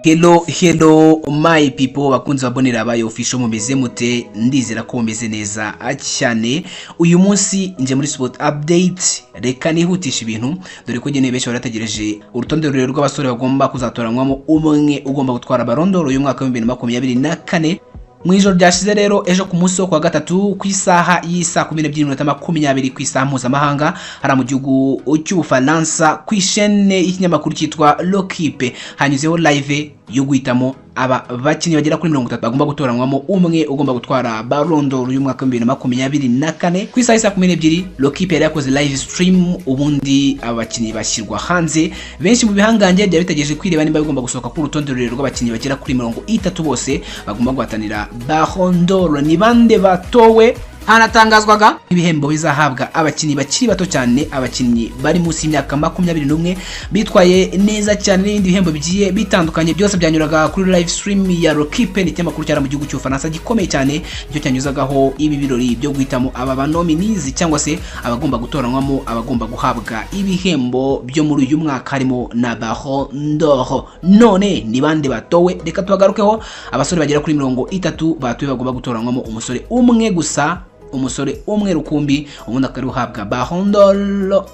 Hello, hello my people, bakunze babonera abaye official, mumeze mute? Ndizera ko mumeze neza cyane. Uyu munsi nje muri sport update. Reka nihutisha ibintu, dore ko nyine benshi barategereje urutonde rurerure rw'abasore bagomba kuzatoranywamo umwe ugomba gutwara Ballon d'Or uyu mwaka wa 2024. Mu ijoro ryashize rero, ejo ku munsi wo kuwa gatatu, ku isaha y'isaa 12:20 ku isaha mpuzamahanga hariya mu gihugu cy'Ubufaransa, ku ishene y'ikinyamakuru cyitwa L'Equipe, hanyuzeho live yo guhitamo aba bakinnyi bagera kuri 30 bagomba gutoranywamo umwe ugomba gutwara Ballon d'Or uyu mwaka wa 2024. Ku isaha y'isaa 12 L'Equipe yari yakoze live stream, ubundi abakinnyi bashyirwa hanze. Benshi mu bihangange byari bitegereje kwireba niba bigomba gusohoka ku rutonde rurerure rw'abakinnyi bagera kuri 30 bose bagomba guhatanira Ballon d'Or. Ni bande batowe? Hanatangazwaga ibihembo bizahabwa abakinnyi bakiri bato cyane, abakinnyi bari munsi y'imyaka 21 bitwaye neza cyane, n'ibindi bihembo bigiye bitandukanye. Byose byanyuraga kuri live stream ya L'Equipe, ni ikinyamakuru cyara mu gihugu cy'Ubufaransa gikomeye cyane, nicyo cyanyuzagaho ibi birori byo guhitamo aba ba nominees cyangwa se abagomba gutoranywamo abagomba guhabwa ibihembo byo muri uyu mwaka, harimo na Ballon d'Or. None ni bande batowe? Reka tubagarukeho. Abasore bagera kuri 30 batowe, bagomba gutoranywamo umusore umwe gusa, umusore umwe rukumbi, ubundi akaba uhabwa Ballon d'Or,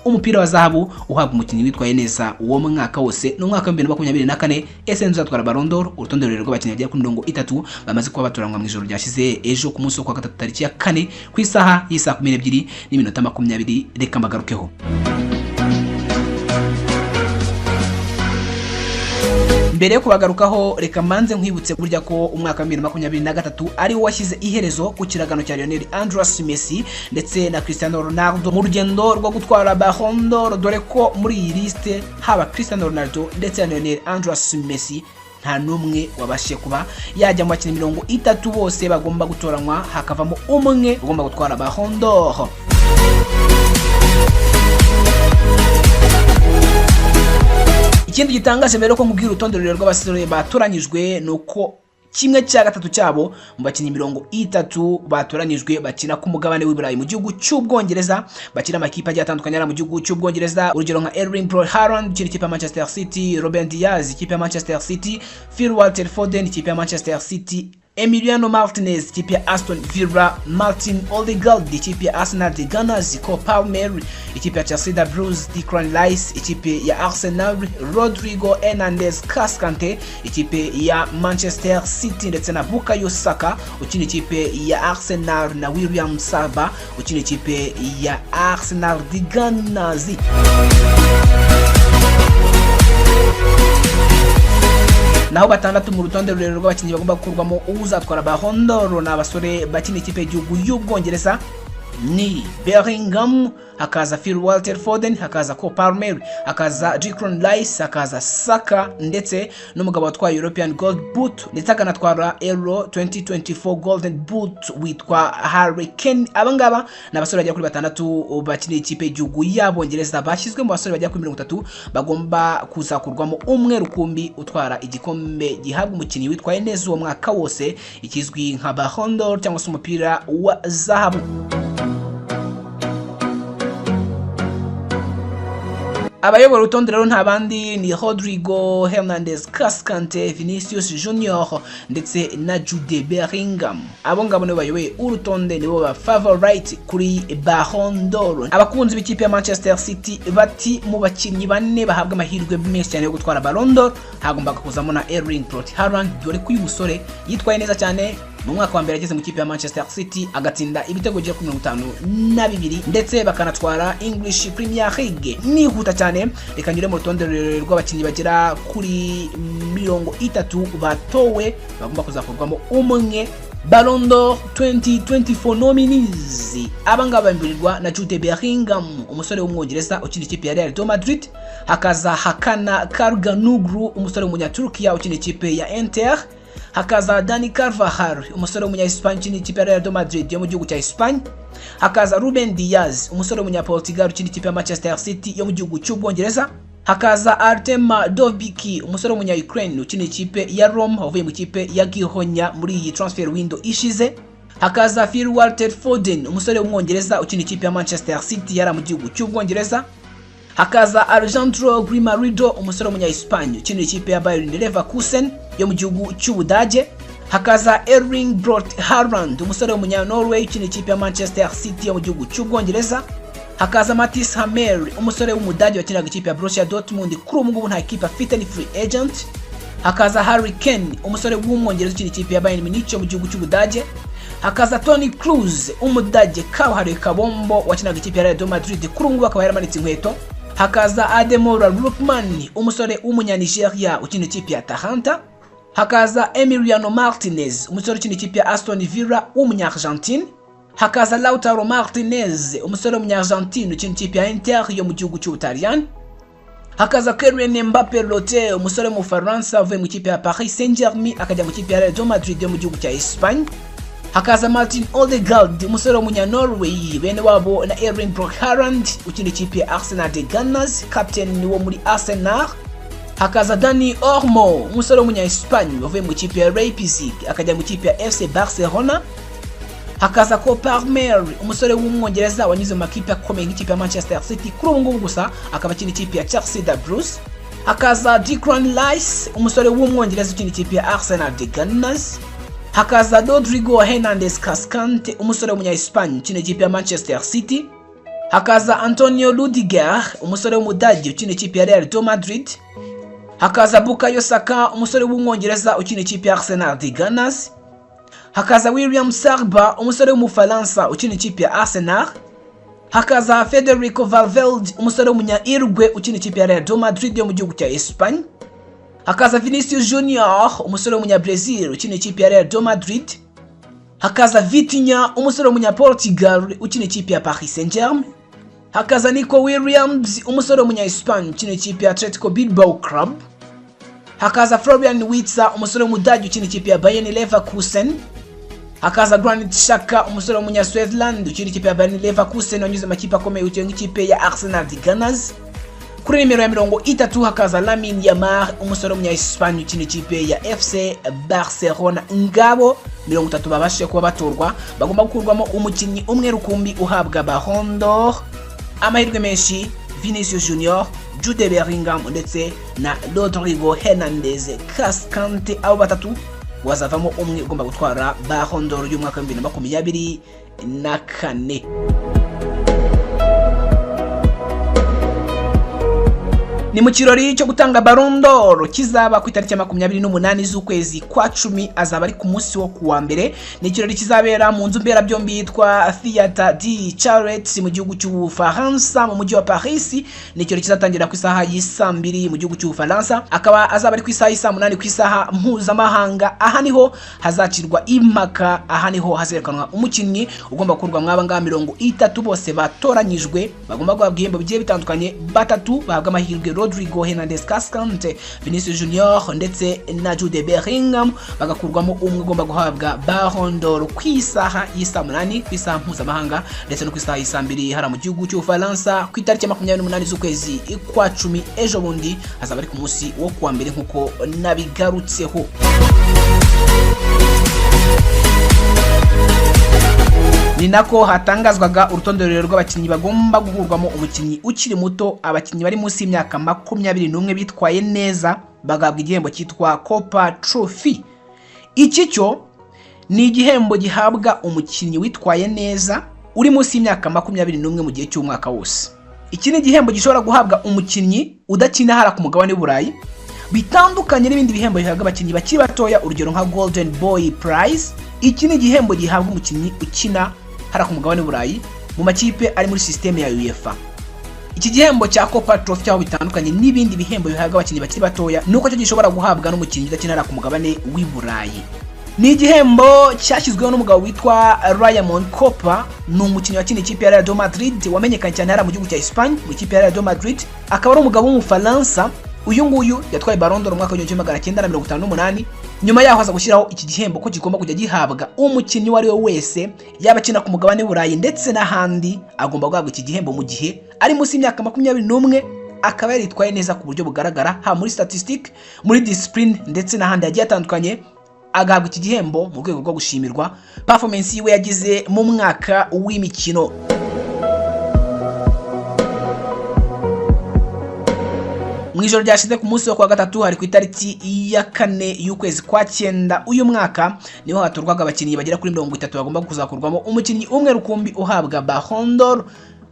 umupira wa zahabu uhabwa umukinnyi witwaye neza uwo mwaka wose. Ni umwaka wa 2024. Ese nzatwara Ballon d'Or? Urutonde rurerure rw'abakinnyi bagera kuri 30 bamaze kuba batoranywa mu ijoro ryashize, ejo ku munsi wo kuwa gatatu, tariki ya 4, ku isaha y'isaa 12:20. Reka mbagarukeho. Mbere yo kubagarukaho, reka mbanze nkwibutse burya ko umwaka wa 2023 ari wo washyize iherezo ku kiragano cya Lionel Andres Messi ndetse na Cristiano Ronaldo mu rugendo rwo gutwara Ballon d'Or, dore ko muri iyi liste haba Cristiano Ronaldo ndetse na Lionel Andres Messi nta n'umwe wabashije kuba yajya mu bakinnyi 30 bose bagomba gutoranywa hakavamo umwe ugomba gutwara Ballon d'Or. Ikindi gitangaje, mbere ko nkubwira urutonde rurerure rw'abasore batoranyijwe, ni uko kimwe cya gatatu cyabo mu bakinnyi 30 batoranyijwe bakina ku mugabane w'i Burayi, mu gihugu cy'Ubwongereza, bakina amakipe agiye atandukanye ari mu gihugu cy'Ubwongereza. Urugero nka Erling Braut Haaland ukina ikipe ya Manchester City, Ruben Dias ikipe ya Manchester City, Phil Walter Foden ikipe ya Manchester City, Emiliano Martinez ikipe ya Aston Villa, Martin Odegaard ikipe ya Arsenal the Gunners, Cole Palmer ikipe ya Chelsea the Blues, Declan Rice ikipe ya Arsenal, Rodrigo Hernandez Cascante ikipe ya Manchester City, ndetse na Bukayo Saka ukina ikipe ya Arsenal na William Saliba ukina ikipe ya Arsenal the Gunners. Naho batandatu mu rutonde rurerure rw'abakinnyi bagomba gukurwamo uzatwara Ballon d'Or ni abasore bakina ikipe y'igihugu y'Ubwongereza, ni Bellingham, hakaza Phil Walter Foden, hakaza Cole Palmer, hakaza Declan Rice, hakaza Saka, ndetse n'umugabo watwaye European Gold Boot ndetse akanatwara Euro 2024 Golden Boot witwa Harry Kane. Aba ngaba ni abasore bagera kuri batandatu bakiniye ikipe y'igihugu y'Abongereza, bashyizwe mu basore bagera kuri 30 bagomba kuzakurwamo umwe rukumbi utwara igikombe gihabwa umukinnyi witwaye neza uwo mwaka wose, ikizwi nka Ballon d'Or cyangwa se umupira wa zahabu. Abayobora urutonde rero nta bandi, ni Rodrigo Hernandez Cascante, Vinicius Junior ndetse na Jude Bellingham. Abo ngabo nibo bayoboye urutonde, nibo ba favorite kuri Ballon d'Or. Abakunzi b'ikipe ya Manchester City bati mu bakinnyi bane bahabwa amahirwe menshi cyane yo gutwara Ballon d'Or hagombaga kuzamo na Erling Braut Haaland, dore ko uyu musore yitwaye neza cyane mu mwaka wa mbere ageze mu kipe ya Manchester City, agatsinda ibitego bigera kuri 52 ndetse bakanatwara English Premier League. Nihuta cyane, reka nyure mu rutonde rurerure rw'abakinnyi bagera kuri 30 batowe bagomba kuzakurwamo umwe. Ballon d'Or 2024 nominees: aba ngaba bamburirwa na Jude Bellingham, umusore w'Umwongereza ukina ikipe ya Real de Madrid, hakaza Hakan Çalhanoğlu, umusore w'Umunyaturukiya ukina ikipe ya Inter, hakaza Dani Carvajal, umusore w'umunya-Espagne ukina ikipe ya Real Madrid yo mu gihugu cya Espagne, hakaza Ruben Dias, umusore w'umunya-Portugal ukina ikipe ya Manchester City yo mu gihugu cy'Ubwongereza, hakaza Artem Dovbyk, umusore w'umunya-Ukraine ukina ikipe ya Rome wavuye mu ikipe ya Gihonya muri iyi transfer window ishize, hakaza Phil Walter Foden, umusore w'Umwongereza ukina ikipe ya Manchester City yari mu gihugu cy'Ubwongereza, Hakaza Alejandro Grimaldo, umusore w'umunya-Espagne ukinira ikipe ya Bayer Leverkusen yo mu gihugu cy'Ubudage. Hakaza Erling Braut Haaland, umusore w'umunya-Norway ukinira ikipe ya Manchester City yo mu gihugu cy'Ubwongereza. Hakaza Mathis Hummel, umusore w'Umudage wakiniraga ikipe ya Borussia Dortmund, kuri ubu ngubu nta kipe afite, ni free agent. Hakaza Harry Kane, umusore w'Umwongereza ukina ikipe ya Bayern Munich yo mu gihugu cy'Ubudage. Hakaza Toni Kroos, Umudage kabuhariwe kabombo wakinaga ikipe ya Real Madrid, kuri ubu ngubu akaba yaramanitse inkweto. Hakaza Ademola Lookman, umusore w'Umunyanigeria ukina ikipe ya Atalanta. Hakaza Emiliano Martinez, umusore ukina ikipe ya Aston Villa w'Umunya-Argentine. Hakaza Lautaro Martinez, umusore w'Umunya-Argentine ukina ikipe ya Inter yo mu gihugu cy'Ubutaliyani. Hakaza Kylian Mbappé Lottin, umusore w'Umufaransa uvuye mu ikipe ya Paris Saint-Germain akajya mu ikipe ya Real Madrid yo mu gihugu cya Espagne. Hakaza Martin Odegaard, umusore w'Umunya-Norway, bene wabo na Erling Braut Haaland, ukina ikipe ya Arsenal the Gunners, captain wo muri Arsenal. Hakaza Dani Olmo, umusore w'Umunya-Espagne wavuye mu ikipe ya Leipzig akajya mu ikipe ya FC Barcelona. Hakaza Cole Palmer, umusore w'Umwongereza wanyuze mu makipe akomeye nk'ikipe ya Manchester City, kuri ubu ngubu gusa akaba akina ikipe ya Chelsea the Blues. Hakaza Declan Rice, umusore w'Umwongereza ukina ikipe ya Arsenal the Gunners. Hakaza Rodrigo Hernandez Cascante, umusore w'Umunya-Espagne ukina ikipe ya Manchester City. Hakaza Antonio Rudiger, umusore w'Umudage ukina ikipe ya Real Madrid. Hakaza Bukayo Saka, umusore w'Umwongereza ukina ikipe ya Arsenal the Gunners. Hakaza William Saliba, umusore w'Umufaransa ukina ikipe ya Arsenal. Hakaza Federico Valverde, umusore w'Umunya-Uruguay ukina ikipe ya Real Madrid yo mu gihugu cya Espagne. Hakaza Vinicius Junior, umusore w'Umunya-Brazil ukina ikipe ya Real Madrid. Hakaza Vitinha, umusore w'Umunya-Portugal ukina ikipe ya Paris Saint-Germain. Hakaza Nico Williams, umusore w'Umunya-Espagne ukina ikipe ya Atletico Bilbao Club. Hakaza Florian Wirtz, umusore w'Umudage ukina ikipe ya Bayer Leverkusen. Hakaza Granit Xhaka, umusore w'Umunya-Switzerland ukina ikipe ya Bayer Leverkusen, wanyuze amakipe akomeye ukina nk'ikipe ya Arsenal the Gunners. Kuri nimero ya 30 hakaza Lamine Yamal, umusore w'Umunya-Espagne ukina ikipe ya FC Barcelona. Ngabo 30 babashije kuba batorwa, bagomba gukurwamo umukinnyi umwe rukumbi uhabwa Ballon d'Or. Amahirwe menshi Vinicius Junior, Jude Bellingham ndetse na Rodrigo Hernandez Cascante, abo batatu wazavamo umwe ugomba gutwara Ballon d'Or y'umwaka wa 2024. Ni mu kirori cyo gutanga Ballon d'Or kizaba ku itariki ya 28 z'ukwezi kwa 10, azaba ari ku munsi wo kuwa mbere. Ni ikirori kizabera mu nzu mberabyombi yitwa Theatre de Charles mu gihugu cy'Ubufaransa, mu mujyi wa Paris. Ni ikirori kizatangira ku isaha y'isaa 2 mu gihugu cy'Ubufaransa, akaba azaba ari ku isaha y'isaa 8 ku isaha mpuzamahanga. Aha niho hazacirwa impaka, aha niho hazerekanwa umukinnyi ugomba gukurwa mwaba ngaba 30 bose batoranyijwe bagomba guhabwa ibihembo bigiye bitandukanye. Batatu bahabwa amahirwe, Rodrigo Hernandez Cascante, Vinicius Junior ndetse na Jude Bellingham, bagakurwamo umwe ugomba guhabwa Ballon d'Or ku isaha y'isaa 8 ku isaha mpuzamahanga ndetse no ku isaha y'isaa 2 hara mu gihugu cy'Ubufaransa, ku itariki ya 28 z'ukwezi kwa 10, ejo bundi hazaba ari ku munsi wo kuwa mbere nk'uko nabigarutseho. Ni nako hatangazwaga urutonde rurerure rw'abakinnyi bagomba guhurwamo umukinnyi ukiri muto, abakinnyi bari munsi y'imyaka 21 bitwaye neza bagahabwa igihembo cyitwa Copa Trophy. Iki cyo ni igihembo gihabwa umukinnyi witwaye neza uri munsi y'imyaka 21 mu gihe cy'umwaka wose. Iki ni igihembo gishobora guhabwa umukinnyi udakina hara ku mugabane w'Uburayi, bitandukanye n'ibindi bihembo bihabwa abakinnyi bakiri batoya, urugero nka Golden Boy Prize. Iki ni igihembo gihabwa umukinnyi ukina hara ku mugabane w'Uburayi mu makipe ari muri systeme ya UEFA. Iki gihembo cya Copa Trophy cyaho bitandukanye n'ibindi bihembo bihabwa abakinnyi bakiri batoya, nuko cyo gishobora guhabwa n'umukinnyi udakina hara ku mugabane w'i Burayi. Ni igihembo cyashyizweho n'umugabo witwa Raymond Kopa, ni umukinnyi wakina ikipe ya Real Madrid wamenyekanye cyane hariya mu gihugu cya Espagne mu ikipe ya Real Madrid, akaba ari umugabo w'Umufaransa. Uyu nguyu yatwaye Ballon d'Or mu mwaka wa 1958. Nyuma yaho aza gushyiraho iki gihembo ko kigomba kujya gihabwa umukinnyi uwo ari we wese, yaba akina ku mugabane w'Uburayi ndetse n'ahandi, agomba guhabwa iki gihembo mu gihe ari munsi y'imyaka 21, akaba yaritwaye neza ku buryo bugaragara, haba muri statistique, muri discipline ndetse n'ahandi hagiye hatandukanye, agahabwa iki gihembo mu rwego rwo gushimirwa performance yiwe yagize mu mwaka w'imikino. Mu ijoro ryashize ku munsi wo kuwa gatatu, hari ku itariki ya 4 y'ukwezi kwa 9 uyu mwaka, niho hatorwaga abakinnyi bagera kuri 30 bagomba kuzakurwamo umukinnyi umwe rukumbi uhabwa Ballon d'Or.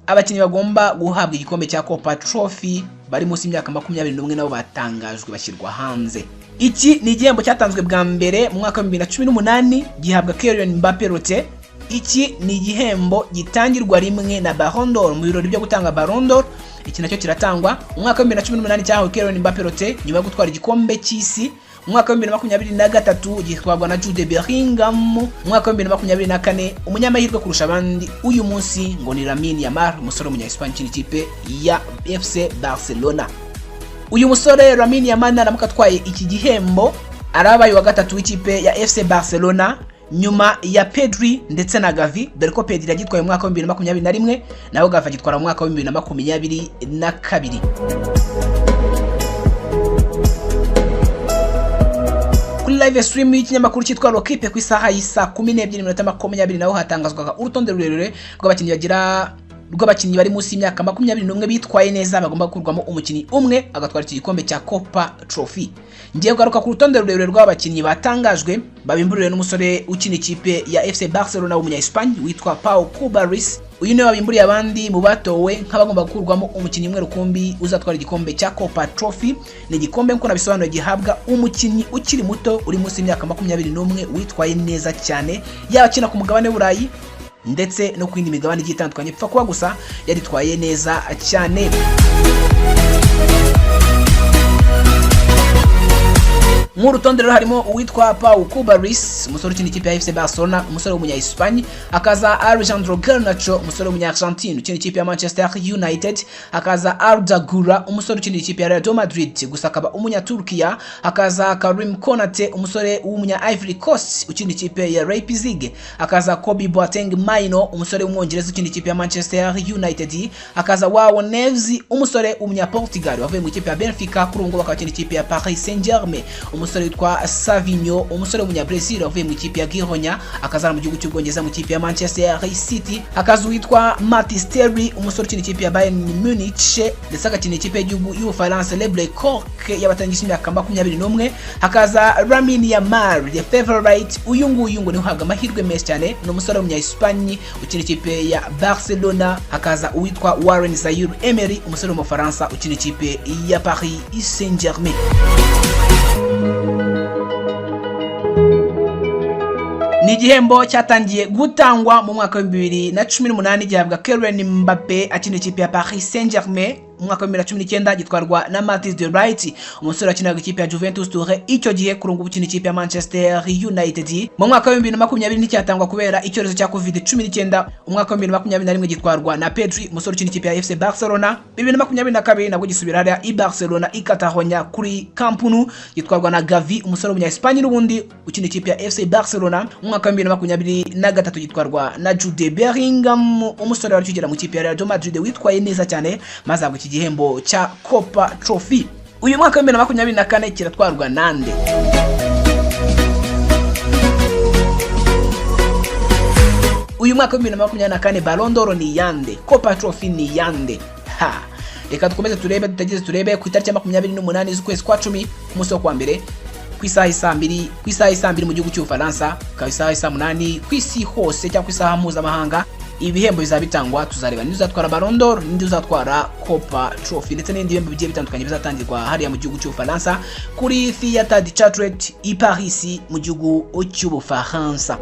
Abakinnyi bagomba guhabwa igikombe cya Copa Trophy bari munsi y'imyaka 21 nabo batangajwe bashyirwa hanze. Iki ni igihembo cyatanzwe bwa mbere mu mwaka wa 2018 gihabwa Kylian Mbappé Lottin. Iki ni igihembo gitangirwa rimwe na Ballon d'Or mu birori byo gutanga Ballon d'Or. Iki nacyo kiratangwa mu mwaka wa 2018 cyahawe Kylian Mbappé Lottin nyuma yo gutwara igikombe cy'isi. Mu mwaka wa 2023 gitwarwa na Jude Bellingham. Mu mwaka wa 2024 umunyamahirwe kurusha abandi uyu munsi ngo ni Lamine Yamal, umusore w'umunya-Espagne ukina ikipe ya FC Barcelona. Uyu musore Lamine Yamal naramuka atwaye iki gihembo arabaye wa gatatu w'ikipe ya FC Barcelona nyuma ya Pedri ndetse na Gavi, dore ko Pedri yagitwaye mu mwaka wa 2021 naho Gavi agitwara mu mwaka wa 2022. Kuri live stream y'ikinyamakuru cyitwa L'Equipe ku isaha y'isa 12:20 naho hatangazwaga urutonde rurerure rw'abakinnyi bari munsi y'imyaka 21 bitwaye neza bagomba gukurwamo umukinnyi umwe agatwara iki gikombe cya Copa Trophy. Ngiye kugaruka ku rutonde rurerure rw'abakinnyi batangajwe babimburiwe n'umusore ukina ikipe ya FC Barcelona w'umunya Espagne witwa Pau Cubarsí. Uyu niwe wabimburiye abandi mu batowe nk'abagomba gukurwamo umukinnyi umwe rukumbi uzatwara igikombe cya Copa Trophy. Ni igikombe nk'uko nabisobanuye gihabwa umukinnyi ukiri muto uri munsi y'imyaka 21 witwaye neza cyane, yaba akina ku mugabane w'Uburayi ndetse no ku yindi migabane igiye itandukanye, pfa kuba gusa yaritwaye neza cyane. Mu rutonde rero harimo uwitwa Pau Cubarsí, umusore ukina ikipe ya FC Barcelona, umusore w'umunya Espagne, hakaza Alejandro Garnacho, umusore w'umunya Argentine ukina ikipe ya Manchester United, hakaza Arda Güler, umusore ukina ikipe ya Real Madrid gusa akaba umunya Turkiya, hakaza Karim Konate, umusore w'umunya Ivory Coast ukina ikipe ya Leipzig, hakaza Kobe Boateng Maino, umusore w'umwongereza ukina ikipe ya Manchester United, hakaza João Neves, umusore w'umunya Portugal wavuye mu ikipe ya Benfica kuri ubu ngubu akaba akina ikipe ya Paris Saint-Germain, umusore witwa Savinho, umusore w'umunya-Brazil wavuye mu ikipe ya Girona akazana mu gihugu cy'Ubwongereza mu ikipe ya Manchester City, hakaza uwitwa Mathys Tel, umusore ukina ikipe ya Bayern Munich ndetse agakina ikipe y'igihugu y'Ubufaransa Les Bleus y'abatangije imyaka 21, hakaza Lamine Yamal the favorite. Uyu nguyu ngo niwe uhabwa amahirwe menshi cyane, ni umusore w'umunya-Espagne ukina ikipe ya Barcelona, hakaza uwitwa Warren Zaïre Emery, umusore w'Umufaransa ukina ikipe ya Paris Saint-Germain. Ni igihembo cyatangiye gutangwa mu mwaka wa 2018 gihabwa Kylian Mbappé akina ikipe ya Paris Saint-Germain. Mu mwaka wa 2019 gitwarwa na Matthijs de Ligt, umusore wakinaga ikipe ya Juventus Turin icyo gihe, kuri ubu ukina ikipe ya Manchester United. Mu mwaka wa 2020 nticyatangwa kubera icyorezo cya Covid-19. Umwaka wa 2021 gitwarwa na Pedri, umusore ukina ikipe ya FC Barcelona. 2022 nabwo gisubira hariya i Barcelona i Catalonia kuri Camp Nou, gitwarwa na Gavi, umusore w'umunya Espagne n'ubundi ukina ikipe ya FC Barcelona. Mu mwaka wa 2023 gitwarwa na Jude Bellingham, umusore wari ukigera mu ikipe ya Real Madrid witwaye neza cyane maze ahabwa iki gihembo cya Copa Trophy. Uyu mwaka wa 2024 kiratwarwa nande? Uyu mwaka wa 2024 Ballon d'Or ni yande? Copa Trophy ni yande? Ha, reka dukomeze turebe, tutageze turebe ku itariki ya 28 z'ukwezi kwa 10, ku munsi wo kuwa mbere, ku isaha isa 2, ku isaha isa 2 mu gihugu cy'Ubufaransa, ku isaha isa 8 ku isi hose cyangwa ku isaha mpuzamahanga, ibihembo bizaba bitangwa. Tuzareba ninde uzatwara Ballon d'Or, ninde uzatwara Copa Trophy ndetse n'ibindi bihembo bigiye bitandukanye bizatangirwa hariya mu gihugu cy'Ubufaransa kuri Theatre du Châtelet i Paris mu gihugu cy'Ubufaransa.